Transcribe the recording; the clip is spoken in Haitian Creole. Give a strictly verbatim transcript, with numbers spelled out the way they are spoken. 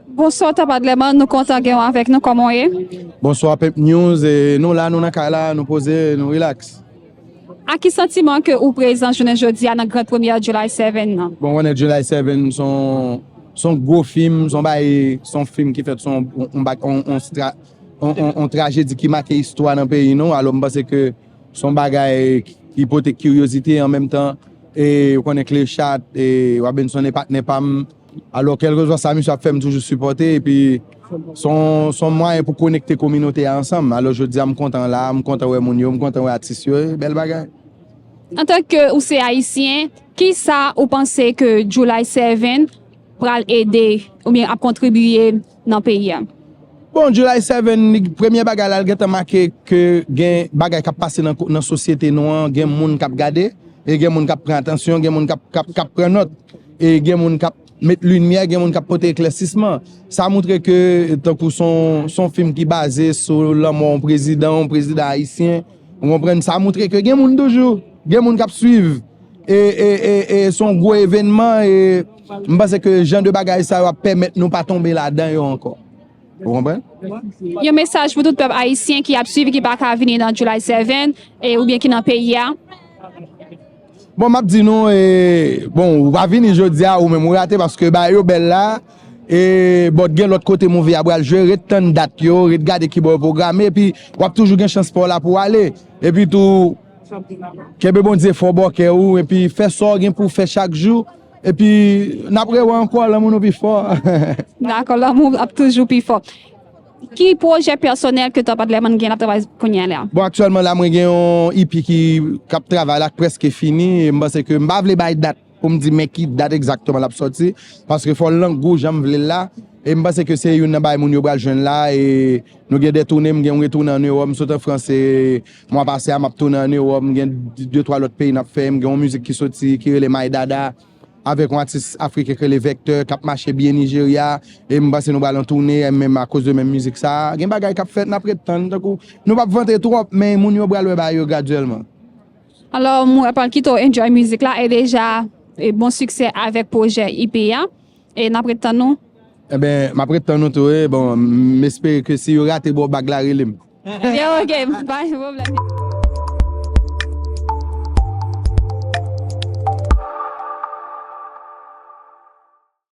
Bonswa, Tapadlèman, nou kontan gen w avèk nou. Kòman w ye? Bonswa, Pep News. E nou la, nou nan kay la, nou poze, nou relax. Ak ki santiman ke ou prezan jounen jodi a nan gran premyè July Seven nan? Bon, konnen July Seven son, son gwo fim, son bay, son fim ki fèt, son on, on, on, on, stra- on, on, on trajedi ki make istwa nan peyi nou. Alò, m panse ke son bagay ki pote kiryozite an menm tan. E ou konnen Klechat, e Robinson e patnè pa m. Alò, kèlkeswa sa misye ap fè, m toujou sipòte. Epi, son, son mwayen pou konekte kominote a ansanm. Alò, jodi a, m kontan la, m kontan wè moun yo, m kontan wè atis yo. E bèl bagay. Antanke ou se Ayisyen, ki sa ou panse ke July Seven pral ede oubyen ap kontribiye nan peyi a? Bon, July Seven, li, premye bagay la, l gentan make ke gen bagay k ap pase nan, nan sosyete nou an, gen moun k ap gade, e gen moun k ap pran atansyon, gen moun k ap, k ap, k ap pran nòt, e gen moun k ap met limyè, gen moun k ap pote eklèsisman. Sa montre ke, tankou son, son fim ki baze sou lanmò yon prezidan, yon prezidan ayisyen, ou konprann? Sa montre ke gen moun toujou, gen moun k ap swiv. E, e, e, e se yon gwo evènman, e m panse ke jan de bagay sa yo ap pèmèt nou pa tonbe ladan yo ankò. Ou konprann? Yon mesaj pou tout pèp ayisyen ki ap swiv, ki pa ka vini nan July Seven, e, oubyen ki nan peyi a. Bon, m ap di nou, e, bon, ou pa vini jodi a, ou menm ou rate, paske bagay yo bèl la. E, bon, gen lòt kote Movie a pral jwe, ret tann dat yo, ret gade ki bò yo pwograme, epi w ap toujou gen chans pa w la pou w ale. Epi tou, kenbe Bondye fò bò kè ou, epi fè sa w gen pou w fè chak jou. Epi, n ap rewè ankò, lanmou nou pi fò. Dakò, lanmou ap toujou pi fò. Ki pwojè pèsonèl ke Tapadlèman gen l ap travay kounye a la? Bon, aktyèlman la, mwen gen yon E P ki, k ap travay la, k prèske fini. E m panse ke m pa vle bay dat pou m di men ki dat egzakteman l ap sòti, paske fò l nan gou jan m vle l la. E m panse ke se youn nan bagay moun yo pral jwenn la. E nou gen de tounen, m gen yon retounen ann Ewòp, m sot an Frans, e mwa pase a, m ap tounen ann Ewòp, m gen de, de twa lòt peyi n ap fè, m gen yon mizik ki soti, ki rele My Dada, avèk yon atis afriken k rele Vector, k ap mache byen Nijerya, e m panse nou pral an tounen, e menm akoz de menm mizik sa a. Gen bagay k ap fèt, n ap ret tann, tankou, nou p ap vante twòp, men moun yo pral wè bagay yo gradyèlman. Alò, mwen pral kite w enjoy mizik la, e deja, e bon siksè avèk pwojè E P a, e n ap ret tann nou. Enben, m ap ret tann nou tou, e bon, m espere ke si yo rate ba w bag la, rele m. Ebyen, ok, pa gen pwoblèm.